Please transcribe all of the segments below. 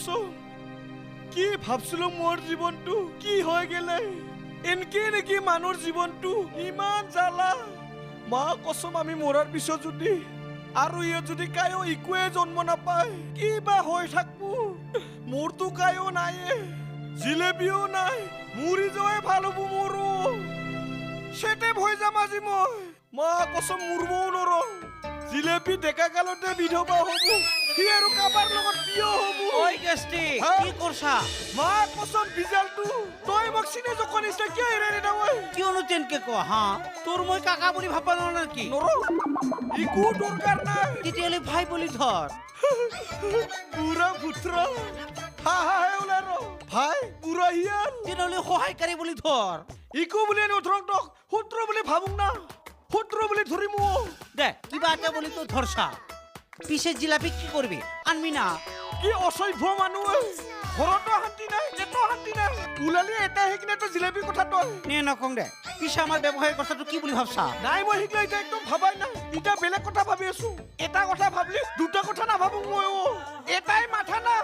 কচম, কি ভাবছিলো মোৰ জীৱনটো কি হৈ গেলে। এনকে নেকি মানুহৰ জীৱনটো ইমান জ্বালা। মা কচম, আমি মৰাৰ পিছত যদি আৰু ইয়াত যদি কায়ো একোৱে জন্ম নাপায় কি বা হৈ থাকবো। মোৰতো কায়ো নাইয়ে, জিলেপিও নাই, মৰি যোৱাই ভাল হ'ব মোৰো। সেটেপ হৈ যাম আজি মই। মা কচম মৰবও নৰম। জিলেপি ডেকা কালতে বিধৱা হ'ব, সি আৰু কাৰোবাৰ লগত বিয়া হ'ব। ঐ গেষ্টি, কি কৰছা? মা কচম বিজালটো, তই মোক চিনে জোকৰ নিচিনা কিয় এৰাই নিদিয়া ঐ? কিয়নো তেনেকে ক হা? তোৰ মই কাকা বুলি ভাববা নোৱাৰো নেকি? নৰো, একো দৰকাৰ নাই। তেতিয়াহ'লে ভাই বুলি ধৰ। বুঢ়া পুত্ৰ হা হা হে ওলাই ৰ। ভাই বুঢ়া শিয়াল। তেনেহ'লে সহায়কাৰী বুলি ধৰ। ইকো বুলি নধৰক তক, সূত্ৰ বুলি ভাবুং না, সূত্ৰ বুলি ধৰিম। দে কিবা এটা বুলি তো ধৰছা। পিছে জিলাপি কি কৰিবি, আনবি না? কি অসভ্য মানুহ, ঘৰতো শান্তি নাই, পেটো শান্তি নাই। ওলালি এটা সেইকিনে তই জিলাপিৰ কথা তই নে নকং দে। পিছে আমাৰ ব্যৱসায়ৰ কথাটো কি বুলি ভাবছা? নাই, মই শিকিলে এতিয়া একদম ভাবাই নাই, এতিয়া বেলেগ কথা ভাবি আছো। এটা কথা ভাবলি দুটা কথা নাভাবো ময়ো, এটাই মাথা না।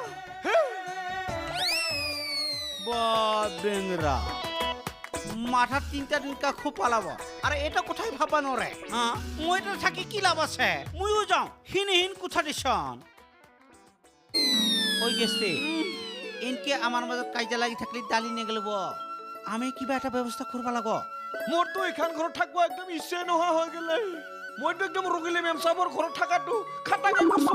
বা বেংৰা, মাথার তিনটা তিনটা খুব পালাব। আর এটা কোথায় ভাবা নরে? হ্যাঁ, মই তো থাকি কি লাভ আছে? ময়ো যাওঁ হিনহীন কোথা দিছন। ওই গেছে এনকে আমার মাজত কাজিয়া লাগি থাকলে দালি নেগেলব। আমি কিবা এটা ব্যবস্থা করবা লাগ। মোর তো এখান ঘৰত থাকবো একদম ইচ্ছে নোহোৱা হৈ গেলে। মইতো একদম ৰঙিলী মেম চাহাবৰ ঘৰত থাকাটো খাটাকে কৈছো।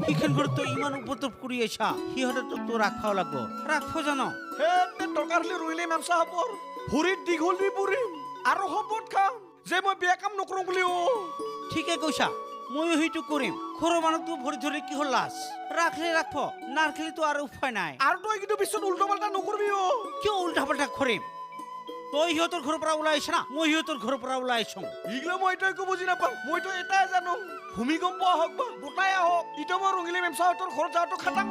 সিখন ঘৰত তই ইমান উপদ্ৰৱ কৰি আছা, সিহঁতে তোক তো ৰাখবাও লাগব। ৰাখব জানো? হে দৰকাৰ হ'লে ৰঙিলী মেম চাহাবৰ ভৰিত দীঘল দি পৰিম আৰু শপত খাম যে মই বেয়া কাম নকৰোঁ বুলি। অ ঠিকে কৈছা, ময়ো সেইটো কৰিম। ঘৰৰ মানুহটো ভৰি ধৰি কি হ'ল লাজ? ৰাখলে ৰাখব, নাৰাখিলে তো আৰু উপায় নাই। আৰু তই কিন্তু পিছত উল্টা পাল্টা নকৰিবি। অ কিয় উল্টা পাল্টা কৰিম? তই সিহঁতৰ ঘৰৰ পৰা ওলাই আহিছ না, মই সিহঁতৰ ঘৰৰ পৰা ওলাই আহিছো। এইগিলা মই এতিয়া একো বুজি নাপাওঁ। মইতো এটাই জানো, ভূমিকম্প আহক বা বতাই আহক, এতিয়া মই ৰঙিলী মেম চাহাবহঁতৰ ঘৰত যাওঁতো খাটাং।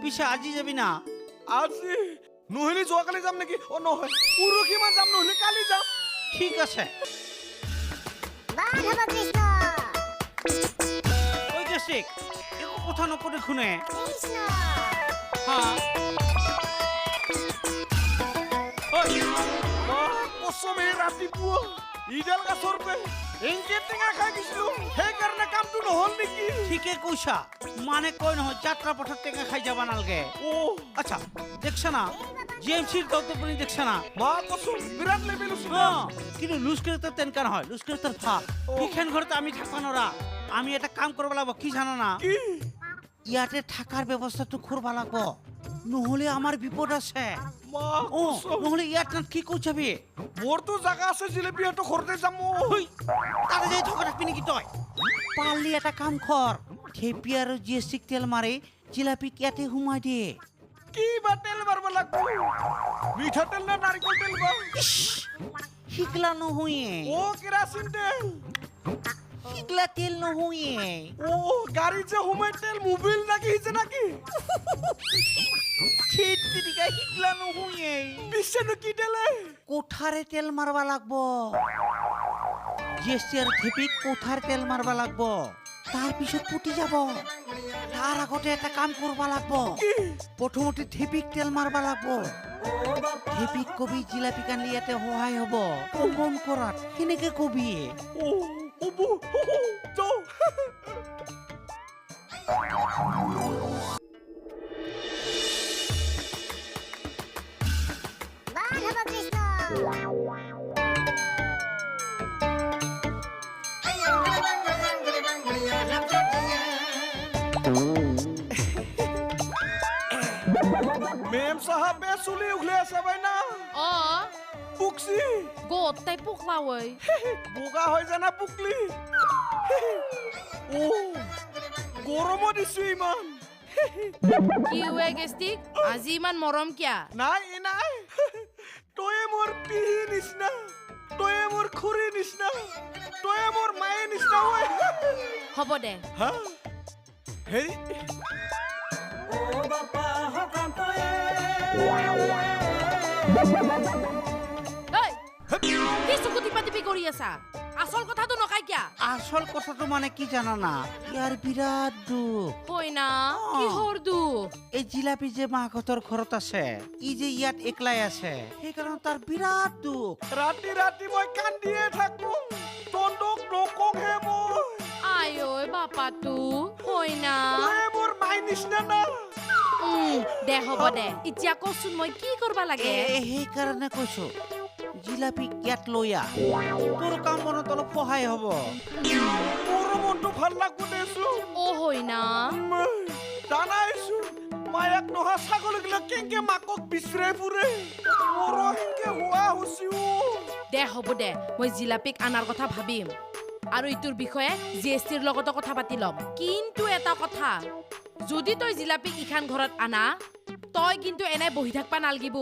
পিছে আজি যাবি না? আজি নহ'লে যোৱাকালি যাম নেকি? অ নহয়, পৰহিমান যাম, নহ'লে কালি যাম। ঠিক আছে। ঐ গেষ্টিক, একো কথা নকওঁ দেখোনে। হা কচম, এই ৰাতিপুৱা ইডাল গাছৰ পে এনকে টেঙা খাই দিছিলো, সেইকাৰণে কামটো নহ'ল নেকি? ঠিকে কৈছা, মানে কয় নহয় যাত্ৰা পথত টেঙা খাই যাব নালাগে। অ আচ্ছা দেখছা না জিএমচিৰ দপদপনি দেখছা না? মা কচম বিৰাট লেভেল হৈছে। কিন্তু লুজ কেৰেক্টাৰ তেনেকা নহয়, লুজ কেৰেক্টাৰ ভাল। সেইখন ঘৰত আমি থাকিব নোৱাৰা। আমি এটা কাম কৰিব লাগিব, কি জানা না? ইয়াতে থকাৰ ব্যৱস্থাটো কৰিব লাগিব, নহ'লে আমাৰ বিপদ আছে। নহ'লে ইয়াত কি কৈ যাবি? মোৰতো জাগা আছে জিলেপিহঁতৰ ঘৰতে যাম। তাতে যাই থকা থাকবি নেকি তই? পাৰলি এটা কাম কৰ, থেপি আৰু জি এছ টিক তেল মাৰি জিলাপিক ইয়াতে সোমাই দিয়ে। কি বা তেল মাৰিব লাগব? মিঠাতেল না নাৰিকল তেল বা? শিকলা নহয়ে। ও কেৰাচিন তেল। শিকলা তেল নহয়ে। ও গাড়ী যে সোমাই তেল মোবিল নাকি হিছে নাকি? শিকলা নহয়ে। পিছেনো কি তেলে? কোঠাৰে তেল মাৰবা লাগব। জি এছ টি আৰু থেপিক কোঠাৰ তেল মাৰবা লাগব, তাৰ পিছত পুতি যাব। তাৰ আগতে এটা কাম কৰবা লাগব। প্ৰথমতে থেপিক তেল মাৰবা লাগব। থেপিক কবি জিলাপি কানলি ইয়াতে সহায় হ'ব ফোন কৰাত, সেনেকে কবি। মেম সাহাবে চুলি উখলে আছে বাই না? অ পুকছি গোটাই পোকলা ঐ। বোকা হৈ জানা পুকলি। ও গৰমো দিছো ইমান। কি ৱে গেষ্টিক, আজি ইমান মৰম কিয়া? নাই নাই, তয়ে মোৰ পিহি নিচিনা, তয়ে মোৰ খুৰী নিচিনা, তয়ে মোৰ মায়ে নিচিনা ঐ। হ'ব দে। হা হেৰি কি চকু টিপা টিপি কৰি আছা? আচল কথাটো নকাই কিয়া? আচল কথাটো মানে কি জানা না, ইয়াৰ বিৰাট দুখ। হয় না? কিহৰ দুখ? এই জিলাপি যে মাকহঁতৰ ঘৰত আছে, ই যে ইয়াত একলাই আছে, সেইকাৰণে তাৰ বিৰাট দুখ। ৰাতি ৰাতি মই কান্দিয়ে থাকো, তন্দক নকংহে মই। আই ঐ বাপাটো, হয় না? মোৰ মাই নিচিনা না। দে হ'ব দে, এতিয়া কচোন মই কি কৰবা লাগে? সেইকাৰণে কৈছো জিলাপি ইয়াত লৈ আহ, তোৰ কাম বনত অলপ সহায় হ'ব। মোৰো মনটো ভাল লাগব দেচোন। অ হয় না? জানাইছোন মায়াক নহা ছাগলীগিলা কেনকে মাকক বিচাৰি ফুৰে, মোৰো সেনকে হোৱা হৈছি। দে হ'ব দে, মই জিলাপিক আনাৰ কথা ভাবিম আৰু ইটোৰ বিষয়ে জি এছ টিৰ লগতো কথা পাতি ল'ম। কিন্তু এটা কথা, যদি তই জিলাপিক ইখান ঘৰত আনা, তই কিন্তু এনে বহি থাকবা নালগিব।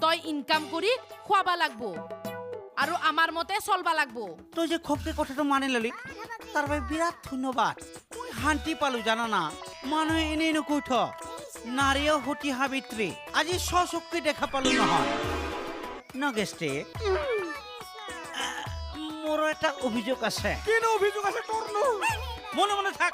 তই ইনকাম কৰি খুৱাবা লাগব আৰু আমাৰ মতে চলবা লাগব। তই যে খপকে কথাটো মানি ললি, তাৰ বাবে বিৰাট ধন্যবাদ। মই শান্তি পালো জানা না। মানুহে এনেই নকৈ থ, নাৰীয় সতী সাবিত্ৰী আজি স্বচক্ষে দেখা পালো নহয় ন গেষ্টে? মোৰো এটা অভিযোগ আছে। কিনো অভিযোগ আছে তোৰনো? মনে মনে থাক।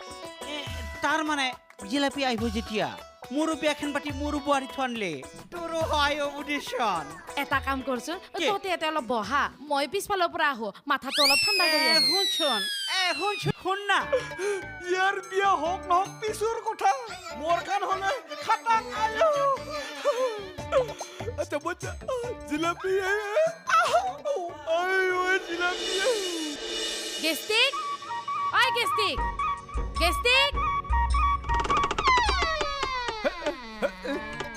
তাৰ মানে জিলাপি আহিব যেতিয়া, মোৰো বিয়াখন পাতি মোৰো বোৱাৰীটো আনিলে তোৰো সহায় হ'ব দেচোন। এটা কাম কৰচোন, তহঁতে ইয়াতে অলপ বহা, মই পিছফালৰ পৰা আহো, মাথাটো অলপ ঠাণ্ডা কৰি আহো। শুনচোন, শুনচোন, শুন না। ইয়াৰ বিয়া হওক নহওক পিছৰ কথা, মোৰ খান হ'লে খাটাং। আয়ো আচ্ছা বচ্চা, জিলাপি আয়ো জিলাপি। গেষ্টিক, ঐ গেষ্টিক, গেষ্টিক।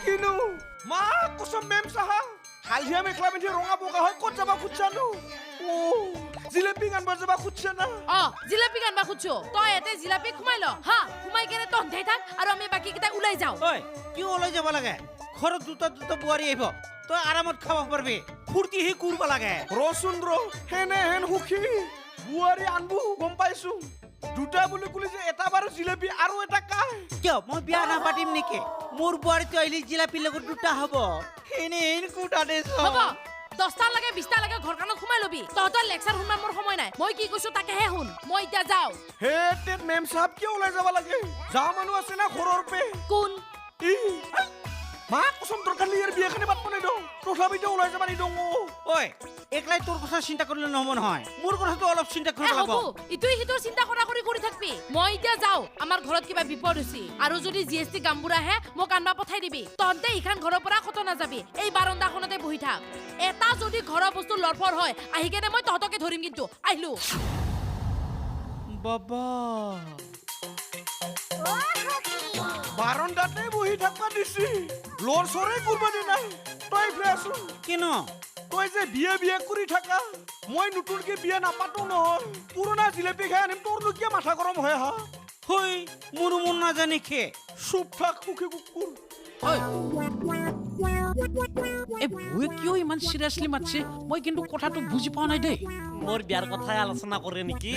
কিনো মা কচম মেম চাহা, হালধীয়া মেখেলা পিন্ধি ৰঙা বগা হৈ ক'ত যাবা খুজিছানো? অ জিলাপি আনবা যাবা খুজিছা না? অ জিলাপি আনবা খুজিছো। তই ইয়াতে জিলাপি সোমাই ল, হা সোমাই কেনে তহঁতে থাক আৰু আমি বাকী কেইটা ওলাই যাওঁ। ঐ কিয় ওলাই যাব লাগে? ঘৰত দুটা দুটা বোৱাৰী আহিব, তই আৰামত খাব পাৰিবি, ফূৰ্তি হি কৰিব লাগে। ৰচোন ৰ, সেনে হেন সুখী বোৱাৰী আনবো গম পাইছো। দুটা বুলি ক'লি যে এটা বাৰু জিলাপি আৰু এটা কাই। কিয় মই বিয়া নাপাতিম নেকি? মোৰ বোৱাৰীটো আহিলে জিলাপিৰ লগত দুটা হ'ব। হ'ব, 10টা লাগে 20টা লাগে ঘৰখনত সোমাই ল'বি। তহঁতৰ লেকচাৰ শুনবা মোৰ সময় নাই, মই কি কৈছো তাকেহে শুন। মই এতিয়া যাওঁ। হে তেত মেম চাহাব কিয় ওলাই যাব লাগে? যা মানুহ আছে না ঘৰৰ পে। কোন? মা কচম দৰকাৰ ইয়াৰ বিয়াখনে পাতব নিদিওঁ, তথাপিতো ওলাই যাব নিদিওঁ। ঐ একলাই তোৰ কথা চিন্তা কৰিলে নহ'ব নহয়, মোৰ কথাটো অলপ চিন্তা কৰিব লাগিব। ইটোই সিটোৰ চিন্তা কৰা কৰি কৰি থাকবি। মই এতিয়া যাওঁ, আমাৰ ঘৰত কিবা বিপদ হৈছে আৰু যদি জি এছ টি গামবুঢ়া আহে মোক আনবা পঠাই দিবি। তহঁতে ইখান ঘৰৰ পৰা ক'তো নাযাবি, এই বাৰান্দাখনতে বহি থাক। এটা যদি ঘৰৰ বস্তু লৰফৰ হয় আহি কেনে মই তহঁতকে ধৰিম কিন্তু। আহিলো বাবা। বাৰান্দাতে বহি থাকবা দিছি, লৰ চৰে কৰবা দি নাই। তই ফ্ৰেচোন। কিনো? তই যে বিয়া বিয়া কৰি থাকা, মই নতুনকে বিয়া নাপাতো নহয়, পুৰণা জিলাপি খাই আনিম, তোৰনো কিয় মাথা গৰম হয়? হা হৈ মোৰো মন নাজানি খে। চুপ থাক সুখী কুকুৰ। এই বৌয়ে কিয় ইমান চিৰিয়াছলি মাতছে? মই কিন্তু কথাটো বুজি পোৱা নাই দেই। মোৰ বিয়াৰ কথাই আলোচনা কৰে নেকি?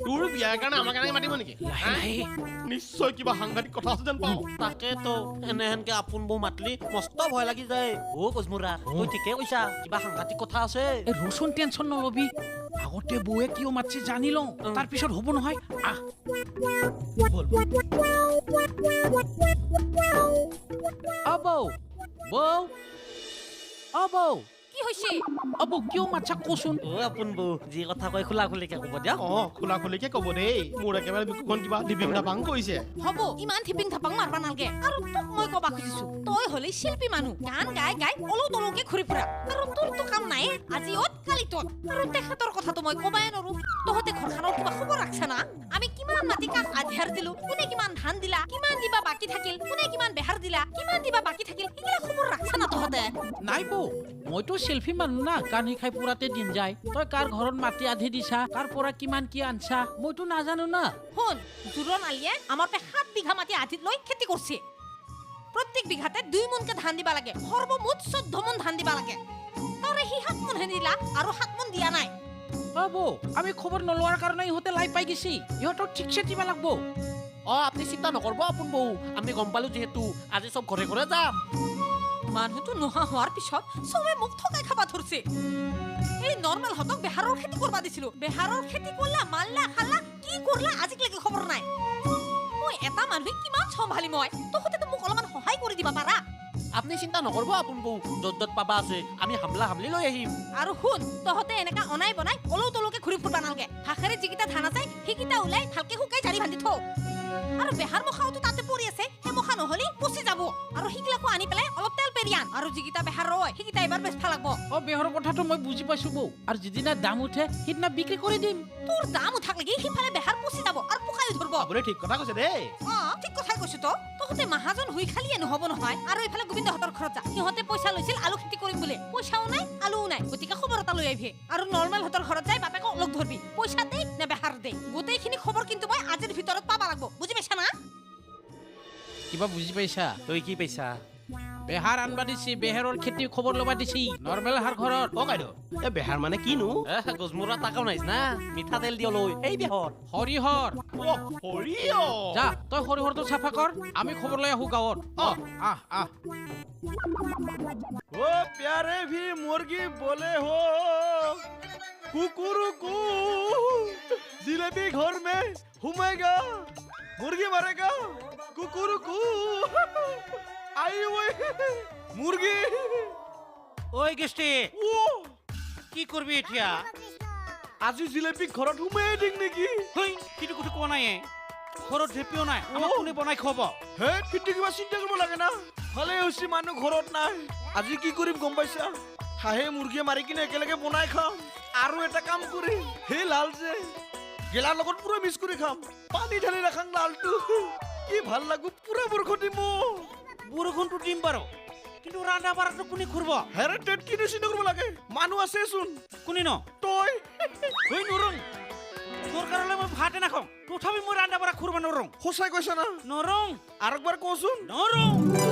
তোৰ বিয়াৰ কাৰণে আমাক এনেকে মাতিব নেকি? নিশ্চয় কিবা সাংঘাতিক কথা আছে যেন পাওঁ। তাকেতো, এনেহেনকে আপোন বৌ মাতলি মস্ত ভয় লাগি যায়। অ কজমুৰা, তই ঠিকে কৈছা, কিবা সাংঘাতিক কথা আছে। এই ৰচোন, টেনচন নলবি, আগতে বৌয়ে কিয় মাতছে জানি লওঁ, তাৰপিছত হ'ব নহয়। আহ অ বৌ, বৌ, অ বৌ, কি হৈছে? অ বৌ কিয় মাতছা কচোন? অ আপোন বৌ, যি কথা কয় খোলা খুলিকে ক'ব দিয়া। অ খোলা খুলিকে ক'ব দেই, মোৰ একেবাৰে বুকুখন কিবা ঢিপিং ঢাপাং কৰিছে। হ'ব, ইমান ঢিপিং ঢাপাং মাৰবা নালগে। আৰু তোক মই ক'বা খুজিছো, তই হ'লে শিল্পী মানুহ, গান গাই গাই অলৌ তলৌকে ঘূৰি ফুৰা, আৰু তোৰতো কাম নাই, আজি অত কালি তত। আৰু তেখেতৰ কথাটো মই ক'বাই নৰো। তহঁতে ঘৰখনৰ কিবা খবৰ ৰাখছা না? আমি কিমান মাটি কাক আধিয়াৰ দিলো, কোনে কিমান ধান দিলা, কিমান দিবা বাকী থাকিল, কোনে কিমান বেহাৰ দিলা, কিমান দিবা বাকী থাকিল, সেইগিলা খবৰ ৰাখছা না তহঁতে? নাই বৌ, মইতো চেলফি মানুহ না, কানি খাই পুৰাতে দিন যায়। তই কাৰ ঘৰত মাটি আধি দিছা, কাৰ পৰা কিমান কি আনছা, মইতো নাজানো না। শুন, জোৰণ আলিয়ে আমাৰ পৰা 7 বিঘা মাটি আধিত লৈ খেতি কৰিছে। প্ৰত্যেক বিঘাতে 2 মোনকে ধান দিবা লাগে, সৰ্বমুঠ 14 মোন ধান দিবা লাগে। তাৰে সি 7 মোনহে দিলা আৰু 7 মোন দিয়া নাই। অ বৌ, আমি খবৰ নলোৱাৰ কাৰণে ইহঁতে লাই পাই গৈছি, ইহঁতক ঠিকছে দিবা লাগব। অ আপুনি চিন্তা নকৰিব আপোন বৌ, আমি গম পালো যিহেতু আজি চব ঘৰে ঘৰে যাম। মানুহটো নোহোৱা হোৱাৰ পিছত চবে মোক ঠগাই খাবা ধৰছে। এই নৰ্মেলহঁতক বেহাৰৰ খেতি কৰবা দিছিলো, বেহাৰৰ খেতি কৰলা, মাৰলা, খালা, কি কৰলা আজিলৈকে খবৰ নাই। মই এটা মানুহে কিমান চম্ভালি মই, তহঁতেতো মোক অলপমান সহায় কৰি দিবা পাৰা। আপুনি চিন্তা নকৰিব আপোন বৌ, য'ত য'ত পাবা আছে আমি হামলা হামলি লৈ আহিম। আৰু শুন, তহঁতে এনেকা অনাই বনাই অলৌ তলৌকে ঘূৰি ফুৰবা নালগে। ভাষাৰে যিকেইটা ধান আছে সেইকেইটা ওলাই ভালকে শুকাই ঝাৰি বান্ধি থৌ। আৰু বেহাৰ মুখাওতো তাতে পৰি আছে, সেই মুখা নহ'লে পচি যাব। আৰু সেইগিলাকো আনি পেলাই অলপ তেল পেৰি আন। আৰু যিকেইটা বেহাৰ ৰয় সেইকেইটা এবাৰ বেচবা লাগব। অ বেহৰৰ কথাটো মই বুজি পাইছো বৌ, আৰু যিদিনা দাম উঠে সিদিনা বিক্ৰী কৰি দিম। তোৰ দাম উঠাক লাগি সিফালে বেহাৰ পচি যাব আৰু পোকায়ো ধৰব। আপুনি ঠিক কথা কৈছে দেই। অ ঠিক কথাই কৈছো তো। তহঁতে মাহাজন হৈ খালিয়ে নহ'ব নহয়। আৰু এইফালে গোবিন্দহঁতৰ ঘৰত যা, সিহঁতে পইচা লৈছিল আলু খেতি কৰিম বুলি, পইচাও নাই আলুও নাই, গতিকে খবৰ এটা লৈ আহিবি। আৰু নৰ্মেলহঁতৰ ঘৰত যাই বাপেকক লগ ধৰবি, পইচা দে নে বেহাৰ দে, গোটেইখিনি খবৰ কিন্তু মই আজিৰ ভিতৰত পাবা লাগব, বুজি পাইছা না? কিবা বুজি পাইছা? তই কি পাইছা? বেহাৰ আনবা দিছি, বেহাৰৰ খেতি খবৰ ল'বা দিছি নৰ্মেল হাৰ ঘৰত। অ কাইদেউ, এই বেহাৰ মানে কিনো? গজমূৰা তাকাও নাইছ না, মিঠাতেল দিয় লৈ এই বেহৰ সৰিয়হৰ। অ সৰিয়হ। যা তই সৰিয়হৰটো চাফা কৰ, আমি খবৰ লৈ আহো গাঁৱত। অ আহ আহ। ও প্যাৰে ভি মুৰ্গী बोले हो कुकुरकू, जिलेबी घर में हुमेगा मुर्गी मारेगा कुकुरकू, आई ওই মুৰ্গী। ঐ গেষ্টি, ও কি কৰবি এতিয়া? আজি জিলেপি ঘৰত সোমাই দিম নেকি? হেই, সেইটো কথা কোৱা নাই, ঘৰত ঢেপিও নাই, আমাক কোনে বনাই খুৱাব? হে কিন্তু কিবা চিন্তা কৰিব লাগে না, ভালে হৈছে মানুহ ঘৰত নাই। আজি কি কৰিম গম পাইছা? হাঁহে মুৰ্গীয়ে মাৰি কিনে একেলগে বনাই খাম। আৰু এটা কাম কৰিম, সেই লাল যে গেলাৰ লগত পুৰা মিক্স কৰি খাম, পানী ঢালি ৰাখাং লালটো, কি ভাল লাগব, পুৰা বৰষুণ দিম। বৰষুণটো দিম বাৰু, কিন্তু ৰান্ধা বাঢ়াটো কোনে কৰিব? হেৰে টেট কিনো চিন্তা কৰিব লাগে, মানুহ আছেচোন। কোনে ন? তই। হৈ নৰং, তোৰ কাৰণে মই ভাতে নাখাওঁ, তথাপি মই ৰান্ধা বাঢ়া কৰিব নৰং। সঁচাই কৈছা না? নৰং। আৰু একবাৰ কচোন। নৰং।